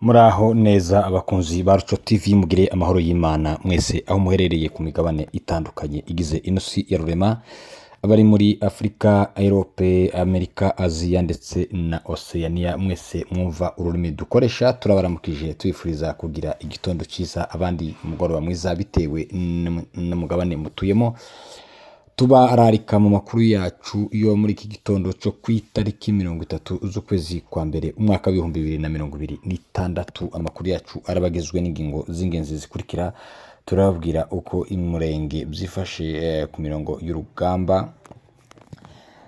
Muraho neza abakunzi ba Ruco TV, mugire amahoro y'Imana mwese aho muherereye ku migabane itandukanye igize ino si ya rurema, abari muri Afurika, Europe, Amerika, Aziya ndetse na Oceania, mwese mwumva ururimi dukoresha turabaramukije, tubifuriza kugira igitondo cyiza, abandi umugoroba mwiza bitewe n'umugabane mutuyemo. Tubararika mu makuru yacu yo muri iki gitondo cyo ku itariki 30 z'ukwezi kwa mbere umwaka w'2026. Amakuru yacu arabagizwe n'ingingo z'ingenzi zikurikira. Turababwira uko imurenge byifashe ku mirongo y'urugamba,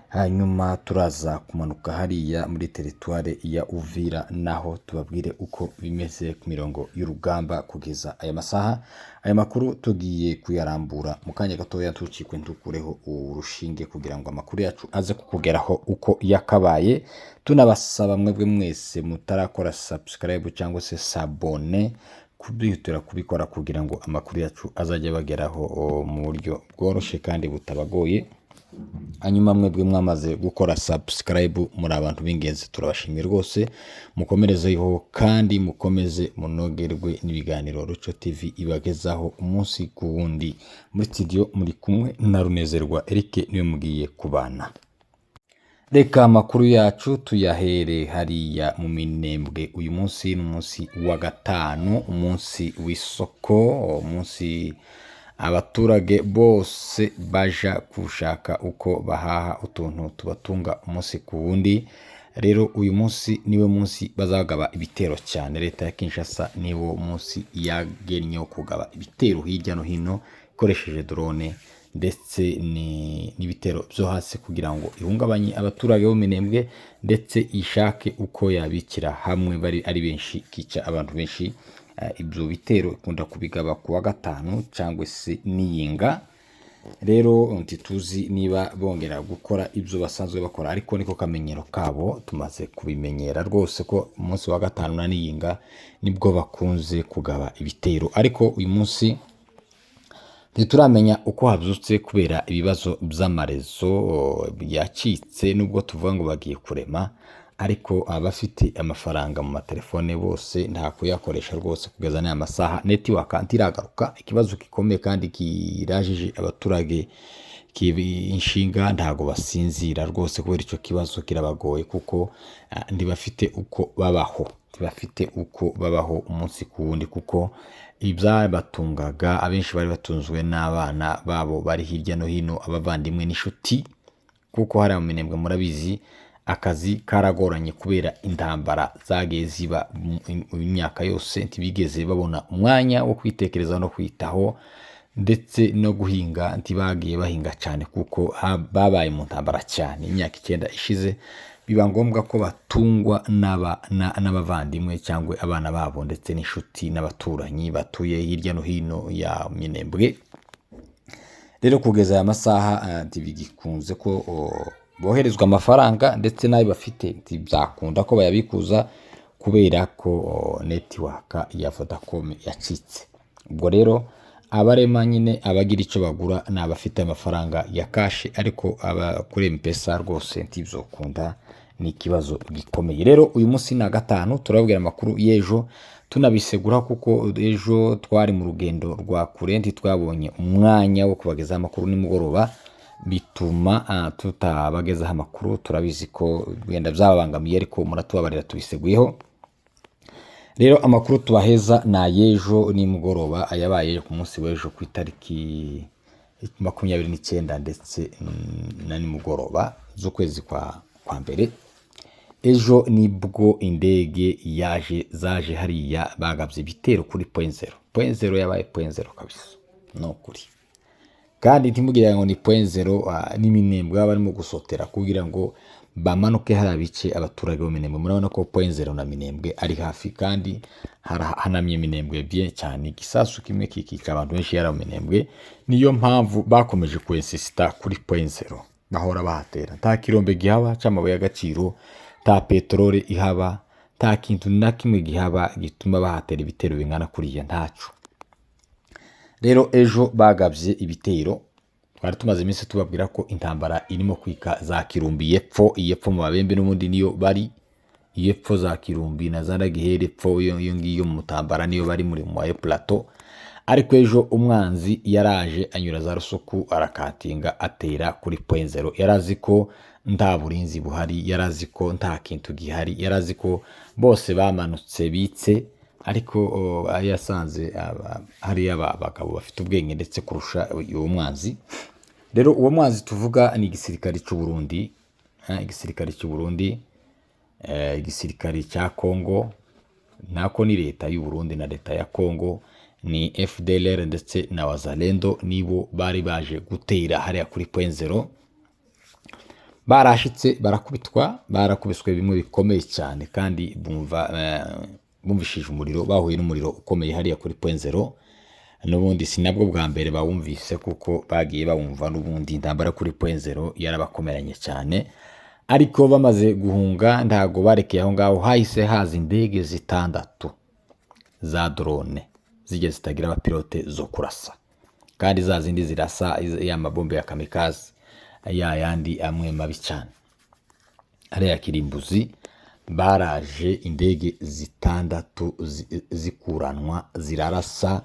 hanyuma turaza kumanuka hariya muri teritware ya Uvira, naho tubabwire uko bimeze ku mirongo y'urugamba kugeza aya masaha. Aya makuru tugiye kuyarambura mu kanya gatoya, tucikwe ntukureho urushinge kugira ngo amakuru yacu aze kukugeraho uko yakabaye. Tunabasaba mwebwe mwese mutarakora subscribe cyangwa se s'abonner kubihutira kubikora kugira ngo amakuru yacu azajye abageraho mu buryo bworoshye kandi butabagoye. Hanyuma mwebwe mwamaze gukora subscribe, muri abantu b'ingenzi, turabashimiye rwose, mukomerezeho kandi mukomeze munogerwe n'ibiganiro Ruco TV ibagezaho umunsi ku wundi. Muri studio muri kumwe na Runezerwa Eric, niwe mugiye kubana. Reka amakuru yacu tuyahere hariya mu Minembwe. Uyu munsi ni umunsi wa gatanu, umunsi w'isoko, umunsi abaturage bose baja gushaka uko bahaha utuntu tubatunga umunsi ku wundi. Rero uyu munsi niwe munsi bazagaba ibitero cyane. Leta ya Kinshasa niwo munsi yagennye wo kugaba ibitero hirya no hino ikoresheje drone ndetse n'ibitero byo hasi kugira ngo ihungabanye abaturage bo mu Minembwe, ndetse ishake uko yabikira hamwe bari ari benshi, ikica abantu benshi. Ibyo bitero ikunda kubigaba ku wa gatanu cyangwa se n'iyinga. Rero ntituzi niba bongera gukora ibyo basanzwe bakora, ariko niko kamenyero kabo, tumaze kubimenyera rwose ko umunsi wa gatanu na n'iyinga nibwo bakunze kugaba ibitero. Ariko uyu munsi ntituramenya uko habyutse kubera ibibazo by'amarezo yacitse. Nubwo tuvuga ngo bagiye kurema, ariko abafite amafaranga mu matelefone bose nta kuyakoresha rwose kugeza n'aya masaha, network ntiragaruka. Ikibazo gikomeye kandi kirajije abaturage inshinga, ntago basinzira rwose kubera icyo kibazo kirabagoye, kuko ntibafite uko babaho, ntibafite uko babaho umunsi ku wundi, kuko ibyabatungaga abenshi bari batunzwe n'abana babo bari hirya no hino, abavandimwe n'inshuti, kuko hariya mu Minembwe murabizi akazi karagoranye kubera intambara zagiye ziba mu myaka yose. Ntibigeze babona umwanya wo kwitekerezaho no kwitaho, ndetse no guhinga ntibagiye bahinga cyane kuko babaye mu ntambara cyane imyaka 9 ishize. Biba ngombwa ko batungwa n'abavandimwe cyangwa abana babo ndetse n'inshuti n'abaturanyi batuye hirya no hino ya Minembwe. Rero kugeza aya masaha ntibigikunze ko boherezwa amafaranga, ndetse n'ayo bafite ntibyakunda ko bayabikuza kubera ko network ya Vodacom yacitse. Ubwo rero abarema nyine, abagira icyo bagura ni abafite amafaranga ya cash, ariko aba kuri M-Pesa rwose ntibyokunda, ni ikibazo gikomeye. Rero uyu munsi ni gatanu, turababwira amakuru y'ejo tunabisegura, kuko ejo twari mu rugendo rwa kure, ntitwabonye umwanya wo kubagezaho amakuru nimugoroba, bituma tutabagezaho amakuru. Turabizi ko wenda byababangamiye, ariko muratubabarira, tubiseguyeho. Rero amakuru tubaheza ni ay'ejo nimugoroba, ayabaye ku munsi w'ejo ku itariki 29 ndetse na nimugoroba z'ukwezi kwa mbere. Ejo nibwo indege yaje zaje hariya, bagabye ibitero kuri Point Zéro. Point Zéro yabaye Point Zéro kabisa, ni ukuri. Kandi ntimugire ngo ni Point Zéro n'Iminembwe baba barimo gusotera kugira ngo bamanuke hariya bice abaturage bo Minembwe. Murabona ko Point Zéro na Minembwe ari hafi, kandi hanamye Minembwe bien cyane, igisasu kimwe kikica abantu benshi yari mu Minembwe. Niyo mpamvu bakomeje kwensisita kuri Point Zéro, bahora bahatera. Nta kirombe gihaba cy'amabuye y'agaciro, nta peteroli ihaba, nta kintu na kimwe gihaba gituma bahatera ibitero bingana kuriya, ntaco. Rero ejo bagabye ibitero. Twari tumaze iminsi tubabwira ko intambara irimo kwika za Kirumbi yepfo, iyepfo mu Babembe n'ubundi niyo bari. Iyo epfo za Kirumbi na za Ndagiheri epfo iyo iyo ngiyo mu Mutambara niyo bari muri mu haut plateau. Ariko ejo umwanzi yaraje anyura za Rusuku, arakatinga, atera kuri Point Zéro. Yari azi ko nta burinzi buhari, yari azi ko nta kintu gihari, yari azi ko bose bamanutse bitse, ariko yasanze hariya abagabo bafite ubwenge ndetse kurusha uwo mwanzi. Rero uwo mwanzi tuvuga ni igisirikare cy'u Burundi, igisirikare cy'u Burundi, igisirikare cya Congo, nako ni leta y'u Burundi na leta ya Congo, ni FDLR ndetse na Wazalendo, nibo bari baje gutera hariya kuri Point Zéro. Barashitse barakubitwa, barakubiswe bimwe bikomeye cyane, kandi bumva bumvishije umuriro, bahuye n'umuriro ukomeye hariya kuri Point Zéro. N'ubundi si nabwo bwa mbere bawumvise, kuko bagiye bawumva n'ubundi. Intambara kuri Point Zéro yarabakomeranye cyane, ariko bamaze guhunga ntago barekeye aho ngaho. Hahise haza indege zitandatu za drone zijya zitagira abapilote zo kurasa, kandi za zindi zirasa ya mabombe ya kamikaze, ya yandi amwe mabi cyane hariya kirimbuzi. Baraje indege zitandatu zikuranwa zirarasa.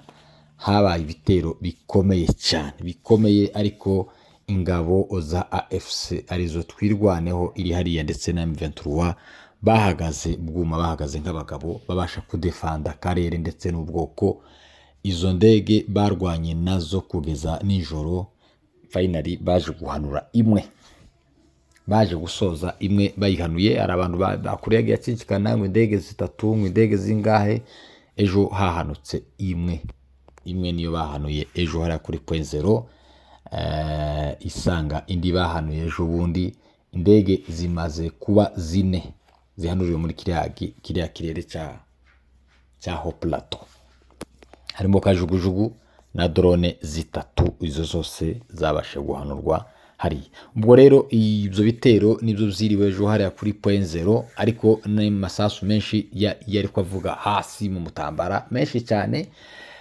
Habaye ibitero bikomeye cyane, bikomeye, ariko ingabo za AFC, arizo Twirwaneho iri hariya, ndetse na M23 bahagaze bwuma, bahagaze nk'abagabo, babasha kudefanda akarere ndetse n'ubwoko. Izo ndege barwanye nazo kugeza nijoro. Finally baje guhanura imwe, baje gusoza imwe bayihanuye. Hari abantu bakuriye yagiye acicikana ngo indege zitatu, ngo indege zingahe. Ejo hahanutse imwe, imwe niyo bahanuye ejo hariya kuri Point Zéro, isanga indi bahanuye ejo bundi. Indege zimaze kuba zine zihanuriwe muri kiriya kirere cya haut plateau, harimo kajugujugu na drone zitatu, izo zose zabashije guhanurwa hariya. Ubwo rero ibyo bitero nibyo byiriwe ejo hariya kuri Point Zéro, ariko n'amasasu menshi yari kuvuga hasi mu Mutambara, menshi cyane,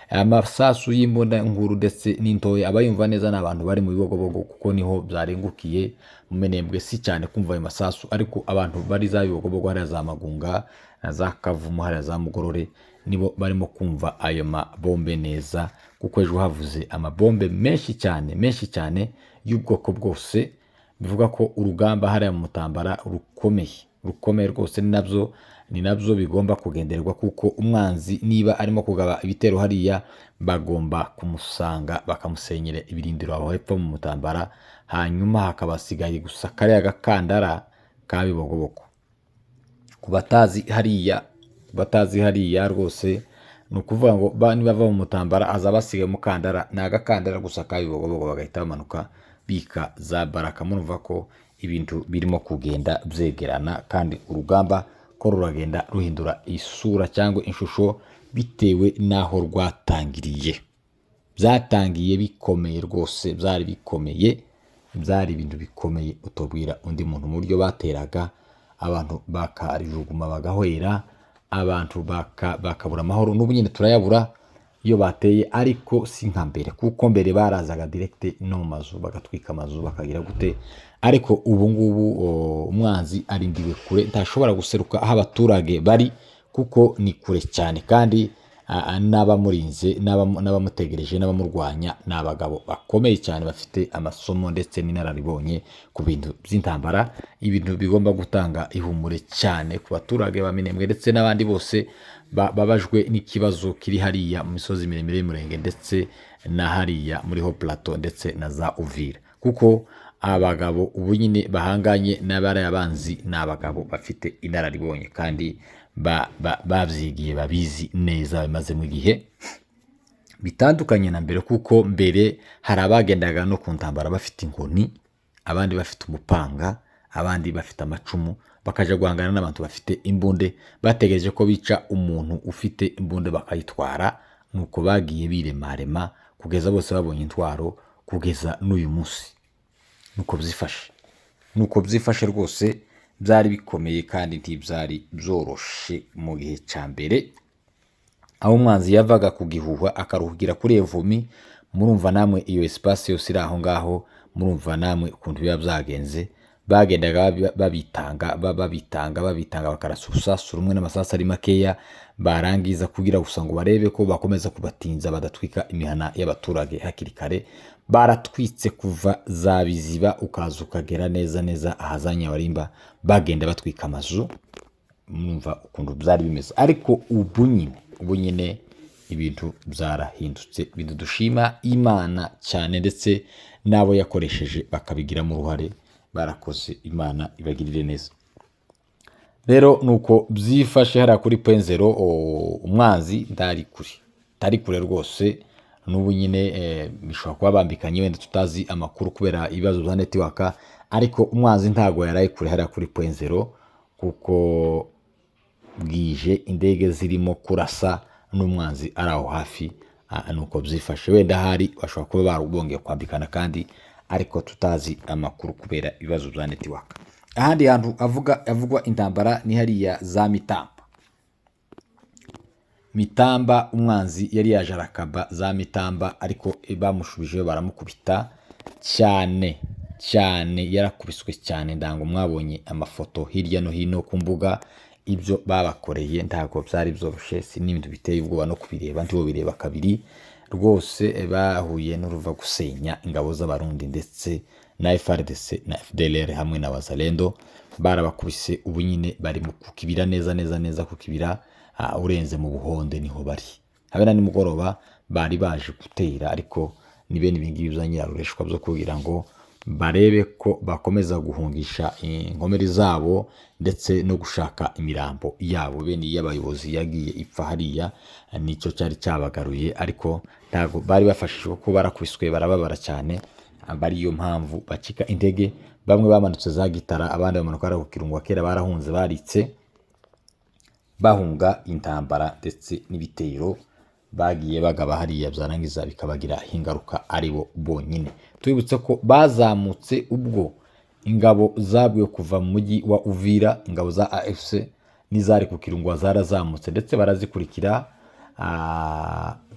amasasu y'imbunda nkuru ndetse n'intoya. Abayumva neza ni abantu bari mu Bibogobogo, kuko niho byarengukiye. Mu Minembwe si cyane kumva ayo masasu, ariko abantu bari za Bibogobogo hariya, za Magunga na za Kavumu hariya, za Mugorore, nibo barimo kumva ayo mabombe neza, kuko ejo havuze amabombe menshi cyane, menshi cyane, y'ubwoko bwose. Bivuga ko urugamba hariya mu Mutambara rukomeye, rukomeye rwose. Ni nabyo bigomba kugendererwa, kuko umwanzi niba arimo kugaba ibitero hariya, bagomba kumusanga bakamusenyera ibirindiro aho hepfo mu Mutambara, hanyuma hakaba hasigaye gusa kariya gakandara ka Bibogobogo. Ku batazi hariya, batazi hariya rwose, ni ukuvuga ngo nibava mu Mutambara hazaba hasigaye umukandara, ni agakandara gusa ka Bibogobogo, bagahita bamanuka bika za Baraka. Murumva ko ibintu birimo kugenda byegerana, kandi urugamba ko ruragenda ruhindura isura cyangwa ishusho bitewe n'aho rwatangiriye. Byatangiye bikomeye rwose, byari bikomeye, byari ibintu bikomeye utubwira undi muntu mu buryo bateraga abantu bakarijuguma, bagahwera, abantu bakabura amahoro. N'ubu nyine turayabura iyo bateye, ariko si nka mbere, kuko mbere barazaga direct no mu mazu, bagatwika amazu, bakagira gute. Ariko ubu ngubu umwanzi arindiwe kure, ntashobora guseruka aho abaturage bari kuko ni kure cyane, kandi n'abamurinze n'abamutegereje n'abamurwanya ni abagabo bakomeye cyane, bafite amasomo ndetse n'inararibonye ku bintu by'intambara. Ibintu bigomba gutanga ihumure cyane ku baturage ba Minembwe ndetse n'abandi bose babajwe n'ikibazo kiri hariya mu misozi miremire y'Umurenge ndetse na hariya muri haut plateau ndetse na za Uvira, kuko abagabo ubu nyine bahanganye n'abariya banzi ni abagabo bafite inararibonye kandi babyigiye, babizi neza, bimazemo igihe, bitandukanye na mbere, kuko mbere hari abagendaga no ku ntambara bafite inkoni, abandi bafite umupanga, abandi bafite amacumu, bakaja guhangana n'abantu bafite imbunde, bategereje ko bica umuntu ufite imbunde bakayitwara. Nuko bagiye biremarema kugeza bose babonye intwaro, kugeza n'uyu munsi nuko byifashe, nuko byifashe rwose. Byari bikomeye kandi ntibyari byoroshe mu gihe cya mbere, aho umwanzi yavaga ku Gihuha akaruhukira kuri Evumi. Murumva namwe iyo espace yose iri aho ngaho, murumva namwe ukuntu biba byagenze. Bagendaga babitanga, babitanga, babitanga, bakarasa urusasu rumwe n'amasasu ari makeya, barangiza kugira gusa ngo barebe ko bakomeza kubatinza badatwika imihana y'abaturage hakiri kare. Baratwitse kuva za Biziba ukaza ukagera neza neza aha za Nyabarimba, bagenda batwika amazu. Mwumva ukuntu byari bimeze. Ariko ubu nyine ibintu byarahindutse. Ibintu dushima Imana cyane, ndetse n'abo yakoresheje bakabigiramo uruhare, barakoze, Imana ibagirire neza. Rero nuko byifashe hariya kuri point zéro. Umwanzi ntari kure, ntari kure rwose. N'ubu nyine bishobora kuba bambikanye, wenda tutazi amakuru kubera ibibazo bya network, ariko umwanzi ntago yaraye kure hariya kuri point zéro, kuko bwije indege zirimo kurasa n'umwanzi ari aho hafi. Nuko byifashe. Wenda ahari bashobora kuba bongeye kwambikana kandi, ariko tutazi amakuru kubera ibibazo bya network. Ahandi hantu havugwa intambara ni hariya za Mitamba. Mitamba, umwanzi yari yaje arakaba za Mitamba, ariko bamushubijeyo, baramukubita cyane cyane, yarakubiswe cyane. Ndango mwabonye amafoto hirya no hino ku mbuga. Ibyo babakoreye ntabwo byari byoroshye, si n'ibintu biteye ubwoba no kubireba, bireba kabiri rwose. Bahuye n'uruva gusenya ingabo z'Abarundi ndetse na FARDC na FDLR hamwe na Wazalendo, barabakubise. Ubu nyine bari mu ku Kibira, neza neza neza ku Kibira, urenze mu Buhonde niho bari. Habe na nimugoroba bari baje gutera, ariko ni bene ibingibi bya nyirarureshwa byo kugira ngo barebe ko bakomeza guhungisha inkomere zabo ndetse no gushaka imirambo yabo, bene iy'abayobozi yagiye ipfa hariya, nicyo cyari cyabagaruye. Ariko ntabwo bari bafashijwe kuko barakubiswe, barababara cyane, aba ariyo mpamvu bacika intege. Bamwe bamanutse za Gitara, abandi bamanuka hariya ku Kirungo. Kera barahunze, baritse bahunga intambara ndetse n'ibitero bagiye bagaba hariya, byarangiza bikabagiraho ingaruka ari bo bonyine. Tubibutse ko bazamutse ubwo ingabo zabwiwe kuva mu mujyi wa Uvira. Ingabo za AFC n'izari ku Kirungo zarazamutse ndetse barazikurikira,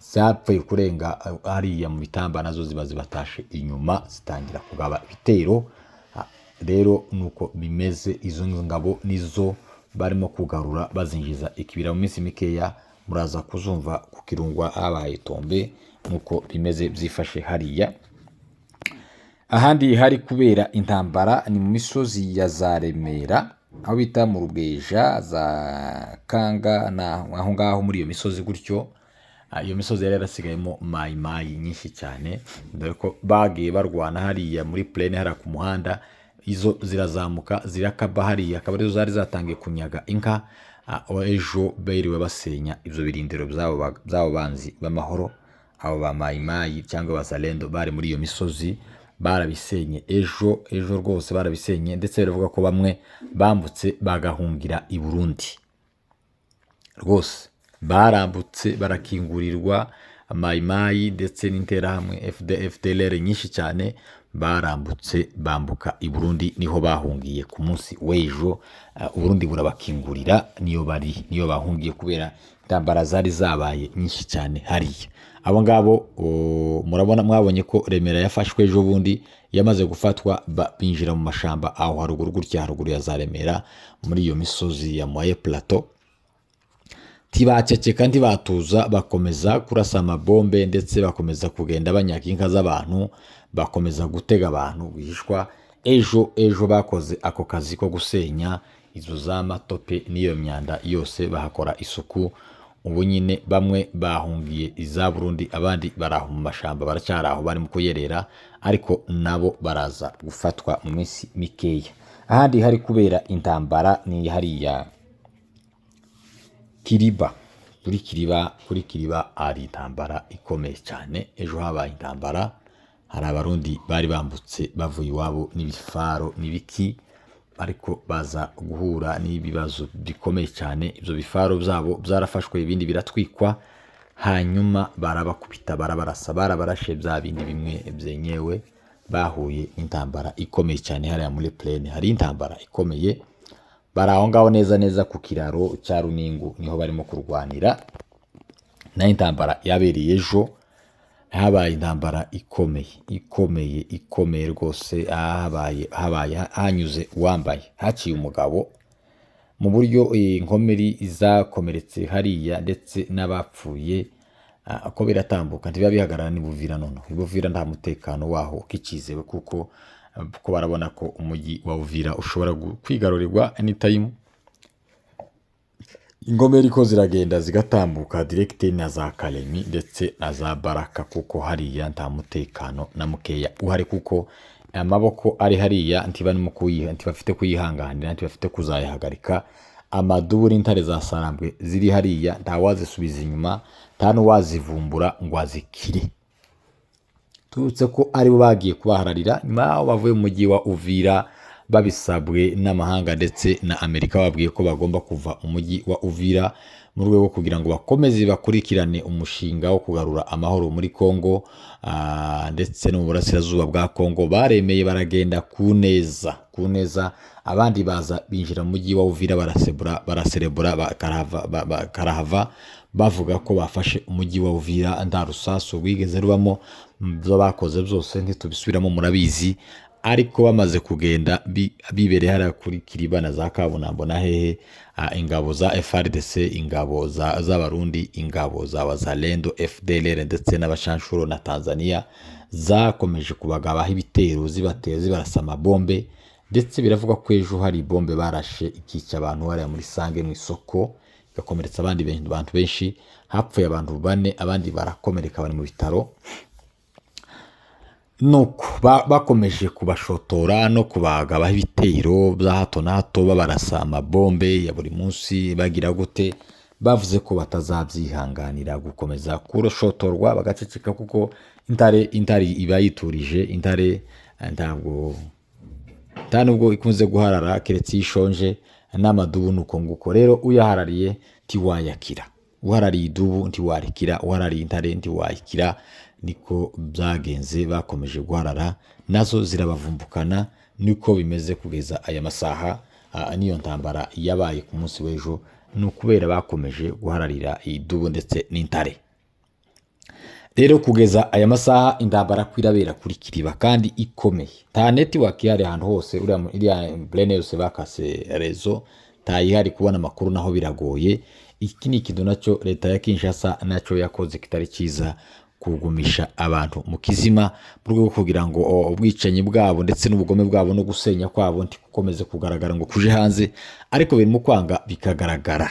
zapfuye kurenga hariya mu Bitamba, nazo ziba zibatashe inyuma, zitangira kugaba ibitero. Rero nuko bimeze. Izo ngabo nizo barimo kugarura, bazinjiza Ikibira. Mu minsi mikeya muraza kuzumva ku Kirungwa habaye tombe. Nuko bimeze, byifashe hariya. Ahandi hari kubera intambara ni mu misozi ya za Remera, aho bita mu Rubweja, za Kanga, na aho ngaho muri iyo misozi gutyo. Iyo misozi yari yarasigayemo mayimayi nyinshi cyane, dore ko bagiye barwana hariya muri plaine, hariya ku muhanda. Izo zirazamuka zirakaba hariya, akaba arizo zari zatangiye kunyaga inka. Ejo biriwe basenya ibyo birindiro by'abo banzi b'amahoro, abo ba mayimayi cyangwa Bazalendo bari muri iyo misozi. Barabisenye ejo, ejo rwose barabisenye. Ndetse biravuga ko bamwe bambutse bagahungira i Burundi. Rwose barambutse, barakingurirwa. Mayimayi ndetse n'Interahamwe, FDLR nyinshi cyane barambutse, bambuka i Burundi, niho bahungiye ku munsi w'ejo. Uburundi burabakingurira, niyo bari, niyo bahungiye, kubera intambara zari zabaye nyinshi cyane hariya. Abo ngabo murabona, mwabonye ko Remera yafashwe ejo bundi. Yamaze gufatwa, binjira mu mashamba aho haruguru gutya, haruguru ya za Remera, muri iyo misozi ya Moyen Plateau. Ntibaceceka, ntibatuza, bakomeza kurasa amabombe, ndetse bakomeza kugenda banyaga inka z'abantu, bakomeza gutega abantu bihishwa. Ejo, ejo bakoze ako kazi ko gusenya izo za matope n'iyo myanda yose, bahakora isuku. Ubu nyine bamwe bahungiye iza Burundi, abandi bari aho mu mashamba, baracyari aho barimo kuyerera, ariko nabo baraza gufatwa mu minsi mikeya. Ahandi hari kubera intambara ni hariya Kiriba, kuri Kiriba. Kuri Kiriba hari intambara ikomeye cyane. Ejo habaye intambara. Hari Abarundi bari bambutse bavuye iwabo n'ibifaro n'ibiki, ariko baza guhura n'ibibazo bikomeye cyane. Ibyo bifaro byabo byarafashwe, ibindi biratwikwa, hanyuma barabakubita, barabarasa, barabarashe bya bindi bimwe byenyewe. Bahuye n'intambara ikomeye cyane hariya muri plaine, hari intambara ikomeye. Bari aho ngaho neza neza ku kiraro cya Runingu, niho barimo kurwanira. Nayo intambara yabereye ejo. Habaye intambara ikomeye, ikomeye, ikomeye rwose. Habaye, habaye hanyuze uwambaye, haciye umugabo mu buryo inkomeri zakomeretse hariya ndetse n'abapfuye. Ko biratambuka, ntibiba bihagarara. Ni Buvira noneho. Buvira nta mutekano waho ukikizewe, kuko ko barabona ko umujyi wa Uvira ushobora kwigarurirwa anytime. Ingomeri ko ziragenda zigatambuka direct na za Kalemi ndetse na za Baraka, kuko hariya nta mutekano na mukeya uhari, kuko amaboko ari hariya ntibarimo kuyiha, ntibafite kuyihanganira, ntibafite kuzayihagarika. Amadubu n'intare za Sarambwe ziri hariya ntawazisubiza inyuma, nta n'uwazivumbura ngo azikire. Turutse ko aribo bagiye kubahararira nyuma y'aho bavuye mu mujyi wa Uvira babisabwe n'amahanga ndetse na Amerika, babwiye ko bagomba kuva mu mujyi wa Uvira mu rwego rwo kugira ngo bakomeze bakurikirane umushinga wo kugarura amahoro muri Kongo, ndetse no mu burasirazuba bwa Kongo. Baremeye baragenda ku neza, ku neza. Abandi baza binjira mu mujyi wa Uvira, barasebura, baraserebura, bakarahava, bakarahava, bavuga ko bafashe umujyi wa Uvira nta rusasu rwigeze rubamo. Ibyo bakoze byose ntitubisubiramo, murabizi. Ariko bamaze kugenda bibereye hariya kuri Kiriba na za Kabunambo na hehe, ingabo za FARDC, ingabo z'Abarundi, ingabo za Wazalendo, FDLR ndetse n'abashanshuro na Tanzania zakomeje kubagabaho ibitero, zibatera, zibarasa amabombe. Ndetse biravugwa ko ejo hari bombe barashe ikica abantu hariya muri Sange mu isoko, igakomeretsa abandi bantu benshi. Hapfuye abantu bane, abandi barakomereka, bari mu bitaro. Nuko bakomeje kubashotora no kubagabaho ibitero bya hato na hato, babarasa amabombe ya buri munsi. Bagira gute? Bavuze ko batazabyihanganira gukomeza kuroshotorwa bagaceceka, kuko intare iba yiturije. Intare ntabwo, nta nubwo ikunze guharara keretse iyo ishonje. N'amadubu ni uko nguko. Rero uyaharariye ntiwayakira, uharariye idubu ntiwarikira, uharariye intare ntiwayikira. Niko byagenze, bakomeje guharara nazo zirabavumbukana. Niko bimeze kugeza aya masaha. N'iyo ntambara yabaye ku munsi w'ejo ni ukubera bakomeje guhararira idubu ndetse n'intare. Rero kugeza aya masaha intambara ko irabera kuri Kiriba kandi ikomeye, nta network ihari ahantu hose. Iriya plaine yose bakase réseau, ntayihari. Kubona amakuru naho biragoye. Iki ni ikintu nacyo leta ya Kinshasa nacyo yakoze kitari cyiza, kugumisha abantu mu kizima mu rwego rwo kugira ngo ubwicanyi bwabo ndetse n'ubugome bwabo no gusenya kwabo ntikukomeze kugaragara ngo kuje hanze. Ariko birimo kwanga bikagaragara.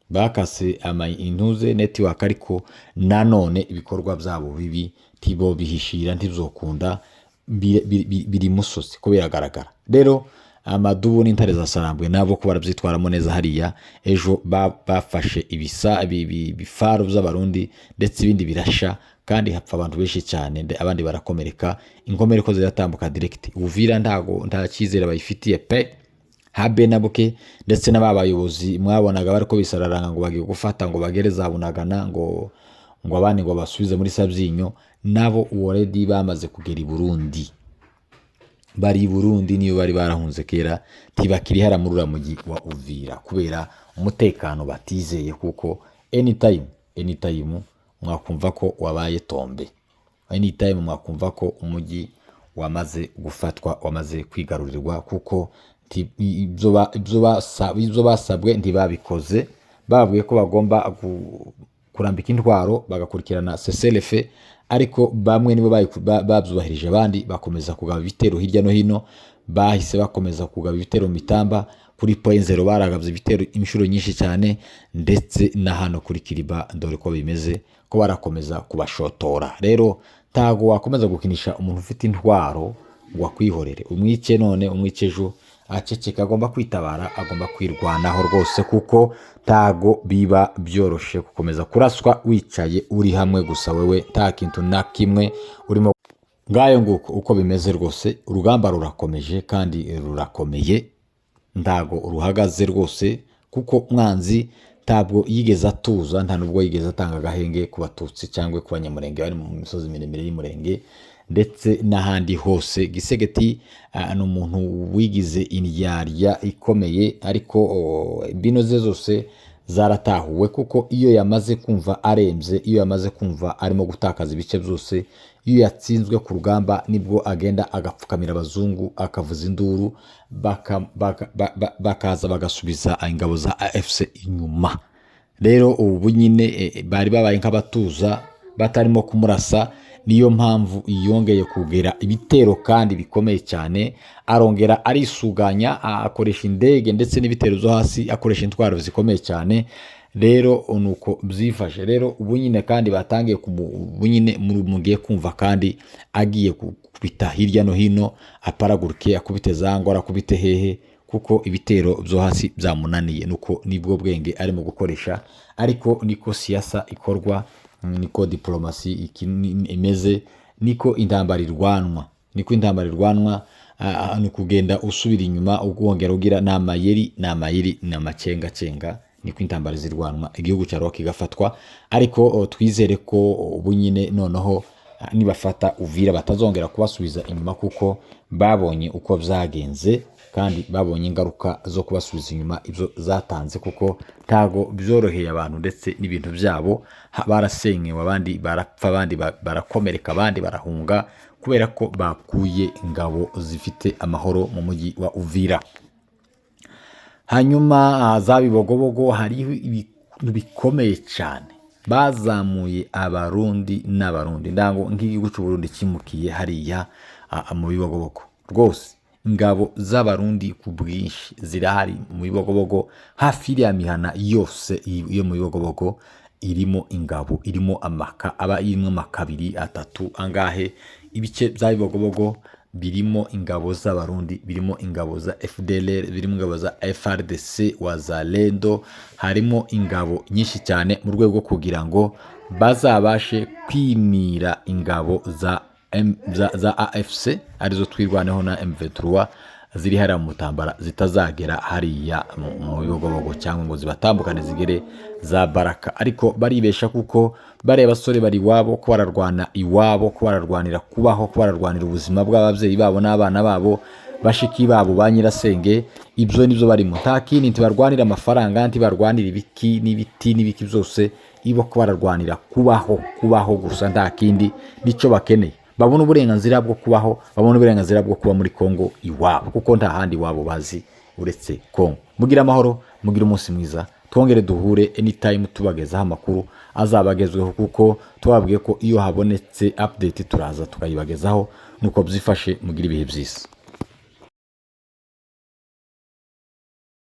Bakase ama intuze network, ariko nanone ibikorwa byabo bibi ntibo bihishira, ntibzokunda, biri musozi ko biragaragara. Rero amadubu n'intare za Sarambwe nabo ko barabyitwaramo neza hariya. Ejo bafashe ibisa ibifaru by'Abarundi ndetse ibindi birasha, kandi hapfa abantu benshi cyane, abandi barakomereka. Inkomere ko ziratambuka direct. Uvira ntago, nta cyizere bayifitiye pe, habe na buke. Ndetse n'aba bayobozi mwabonaga bariko bisararanga ngo bagiye gufata, ngo bagere za Bunagana, ngo abandi ngo basubize muri Sabyinyo, nabo already bamaze kugera i Burundi, bari i Burundi. Niyo bari barahunze kera, ntibakiri hara muri uriya mujyi wa Uvira kubera umutekano batizeye, kuko anytime, anytime mwakumva ko wabaye tombe, anytime mwakumva ko umujyi wamaze gufatwa, wamaze kwigarurirwa, kuko ibyo basabwe ntibabikoze. Bababwiye ko bagomba kurambika intwaro bagakurikirana cessez-le-feu, ariko bamwe nibo babyubahirije, abandi bakomeza kugaba ibitero hirya no hino. Bahise bakomeza kugaba ibitero mu mitamba, kuri Point Zéro baragabye ibitero inshuro nyinshi cyane, ndetse na hano kuri Kiriba dore ko bimeze, ko barakomeza kubashotora. Rero ntago wakomeza gukinisha umuntu ufite intwaro ngo akwihorere, umwice none, umwice ejo, aceceka. Agomba kwitabara, agomba kwirwanaho rwose, kuko ntago biba byoroshe gukomeza kuraswa wicaye uri hamwe gusa, wewe nta kintu na kimwe urimo. Ngayo nguko uko bimeze rwose. Urugamba rurakomeje kandi rurakomeye, ntago ruhagaze rwose, kuko umwanzi ntabwo yigeze atuza, nta nubwo yigeze atanga agahenge ku Batutsi cyangwa ku Banyamurenge bari mu misozi miremire y'Umurenge ndetse n'ahandi hose. Gisegeti ni umuntu wigize indyarya ikomeye, ariko imbino ze zose Zaratahuwe, kuko iyo yamaze kumva arembye, iyo yamaze kumva arimo gutakaza ibice byose, iyo yatsinzwe ku rugamba, nibwo agenda agapfukamira abazungu, akavuza induru, bakaza bagasubiza ingabo za AFC inyuma. Rero ubu nyine bari babaye nk'abatuza, batarimo kumurasa. Niyo mpamvu yongeye kugera ibitero kandi bikomeye cyane. Arongera arisuganya, akoresha indege ndetse n'ibitero byo hasi, akoresha intwaro zikomeye cyane. Rero nuko byifashe. Rero ubu nyine kandi batangiye ubu nyine mugiye kumva kandi agiye gukubita hirya no hino, aparaguruke, akubite za ngora, akubite hehe, kuko ibitero byo hasi byamunaniye. Nuko nibwo bwenge arimo gukoresha, ariko niko siyasa ikorwa, niko diplomasi imeze, niko intambara irwanwa, niko intambara irwanwa. Ni ukugenda usubira inyuma, wongera ugira, ni amayeri, ni amayeri, ni amacengacenga. Niko intambara zirwanwa, igihugu cya kigafatwa. Ariko twizere ko ubu nyine noneho nibafata Uvira batazongera kubasubiza inyuma, kuko babonye uko byagenze kandi babonye ingaruka zo kubasubiza inyuma ibyo zatanze, kuko ntago byoroheye abantu ndetse n'ibintu byabo. Barasenyewe, abandi barapfa, abandi barakomereka, abandi barahunga, kubera ko bakuye ingabo zifite amahoro mu mujyi wa Uvira. Hanyuma za Bibogobogo hariho ibintu bikomeye cyane. Bazamuye Abarundi n'Abarundi, ndango nk'igihugu cy'u Burundi kimukiye hariya mu Bibogobogo. Rwose ingabo z'Abarundi ku bwinshi zirahari mu Bibogobogo. Hafi iriya mihana yose yo mu Bibogobogo irimo ingabo, irimo amaka, aba irimo amakabiri atatu angahe. Ibice bya Bibogobogo birimo ingabo z'Abarundi, birimo ingabo za FDLR, birimo ingabo za FARDC, Wazalendo, harimo ingabo nyinshi cyane mu rwego rwo kugira ngo bazabashe kwimira ingabo za AFC, arizo Twirwaneho na M23 ziri hariya mu Mutambara, zitazagera hariya mu Bibogobogo cyangwa ngo zibatambukane zigere za Baraka. Ariko baribesha, kuko bariya basore bari iwabo, ko bararwana iwabo, ko bararwanira kubaho, ko bararwanira ubuzima bw'ababyeyi babo n'abana babo, bashiki babo, ba nyirasenge. Ibyo nibyo barimo, nta kindi. Ntibarwanira amafaranga, ntibarwanira ibiki n'ibiti n'ibiki byose. Ibo ko bararwanira kubaho, kubaho gusa, nta kindi nicyo bakeneye. Babona uburenganzira bwo kubaho, babona uburenganzira bwo kuba muri Kongo iwabo, kuko nta handi iwabo bazi uretse Kongo. Mugire amahoro, mugire umunsi mwiza. Twongere duhure anytime tubagezaho amakuru azaba agezweho, kuko tubabwiye ko iyo habonetse update turaza tukayibagezaho. Nuko byifashe. Mugire ibihe byiza.